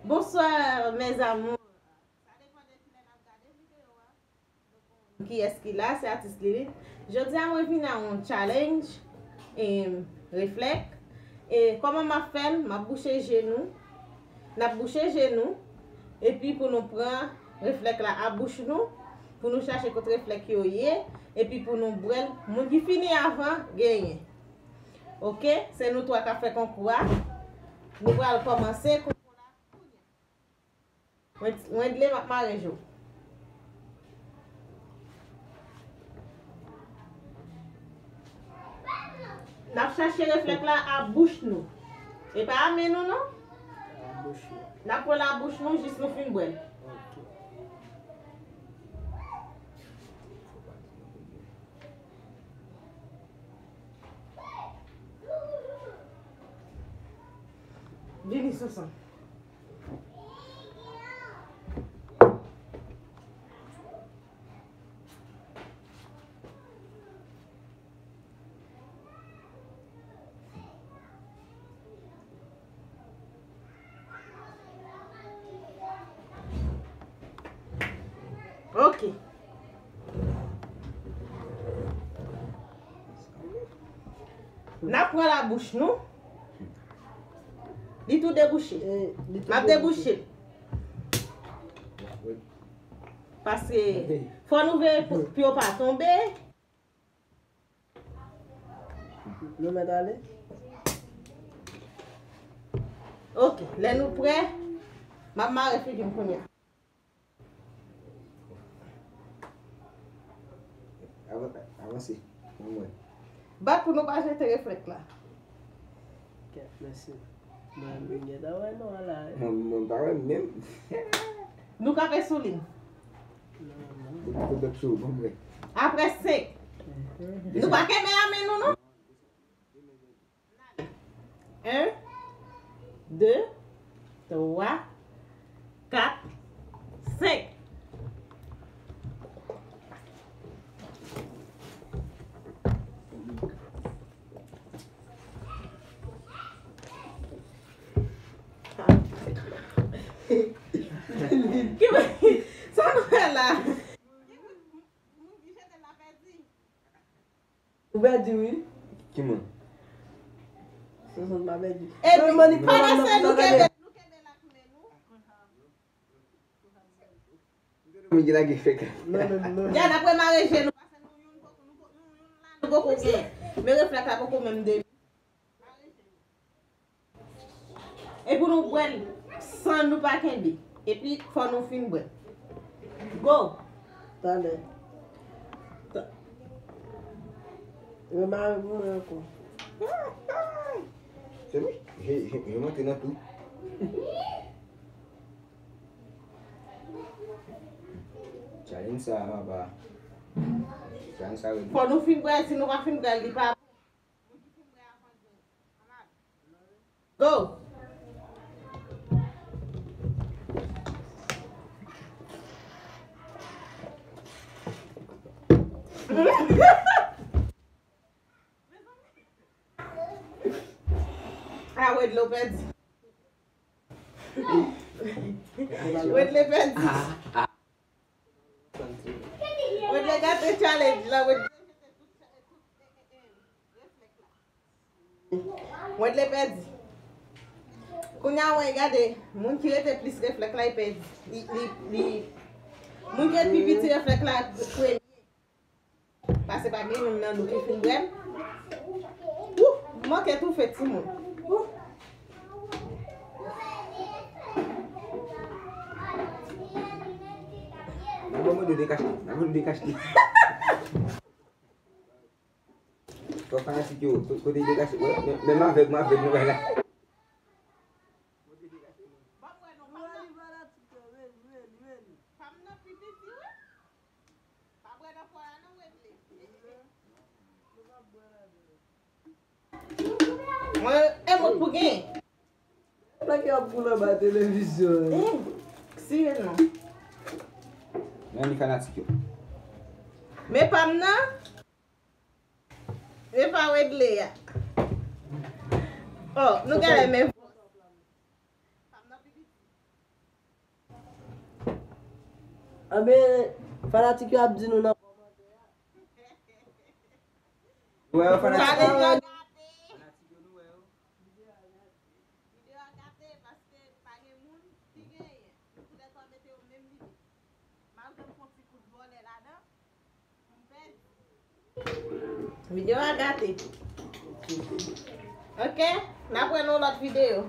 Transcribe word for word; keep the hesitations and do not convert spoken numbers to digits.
Bonsoir, mes amours. Sa depann de kilè n ap gade videyo a. Kiyès ki la? Se atis Lilith. Jodi a mwen vin a yon challenge, em, reflèk. E kòman m ap fè l? M ap bouche je nou. N ap bouche je nou. Epi pou nou pran reflèk la a bouch nou, pou nou chache kot reflèk yo ye, epi pou nou bwè l. Moun ki fini avan, genyen. Oke? Se nou twa k ap fè konkou a. Nou pral kòmanse konkou la kounye a. Mwen, mwen dle m ap mare je w. N ap chache reflèk la a bouch nou. E pa a men nou, non? A bouch nou. N ap pran l a bouch nou jis nou fin bwè l. Ok. Vini, Sousan. Ok. N ap pran labouch nou. Li tou debouche. Eh, li tou M ap debouche. Debouche. Paske fò nou veye pou, pou yo pa tonbe. Nou mèt ale? Ok, lè nou prè, m ap mare figi m kounye a. Avan-, avanse. Mwen, mwen. Bat pou nou pa jete reflèk la. Kèt, mesye. Mwen, mwen gentan wè non la. Mwen, mwen pa wè menm. Nou kanpe sou li. Non, non. Ou, ou dòk sou, bon, mwen. Apre senk. Mhm. Nou pa kenbe a men nou, non? En, de, twa, kat, senk. Sa nou fè la? Ou pèdi, wi. Ki moun? Sonson pa pèdi. Epi, pandan se nou kenbe, nou kenbe l ak men nou. Moun ki lage fèk. Non, non, non. Gad, apre mare je nou, pase nou youn poko, nou po-, nou youn la, nou poko gen. Men reflèk la poko menm demi. E pou nou bwè l san nou pa kenbe. Epi fò nou fin bwè. Go! Talè. Ta-, remare pou mwen ankò. Se vre? Je, je, je monte nan tou. Challenge sa, papa. Challenge sa, wi. Fò nou fin bwè, si nou pa fin bwè, li pa bon. Moun ki fin bwè avan nou. Ann ale. Go! Ah, Wedley pèdi. Wedley pèdi. Wedley gate challenge la, Wedley jete tout, tout, eh, eh, eh, reflèk la. Wedley pèdi. Kounye a, wè, gade, moun ki rete plis reflèk la, li pèdi. Li, li, li, moun ki rete pi piti reflèk la, premye. Pase pa gen youn nan nou ki fin bwè l. Wouh, m manke toufe timoun. Wouh. Nan mwen, mwen dwe dekache. Nan mwen, mwen dwe dekache. Fò fanatik yo, ko-, kote dekache. Men, menm avèg mwen, avèg mwen la. Pa m nan pi piti, wi. Pa bwè nan fwa a non, Wedley. Mwen, e mwen pou gen. Sa ki ap boule anba televizyon an. Eh, siryezman. Men li fanatik yo. Men pa m nan. Men pa Wedley a. Oh, nou gade men. Pa m nan pi piti. Anben, fanatik yo ap di nou nan kòmantè a. Wè, yo fanatik yo. Challenge yo gate. Fanatik yo, nou wè yo. Videyo a gate paske pa gen moun ki genyen. Yo poutèt pa mete yo menm limit. Malgre m fè yon ti kout vòlè ladan, m pèdi. Videyo a gate. Ok, n ap wè nan lòt videyo.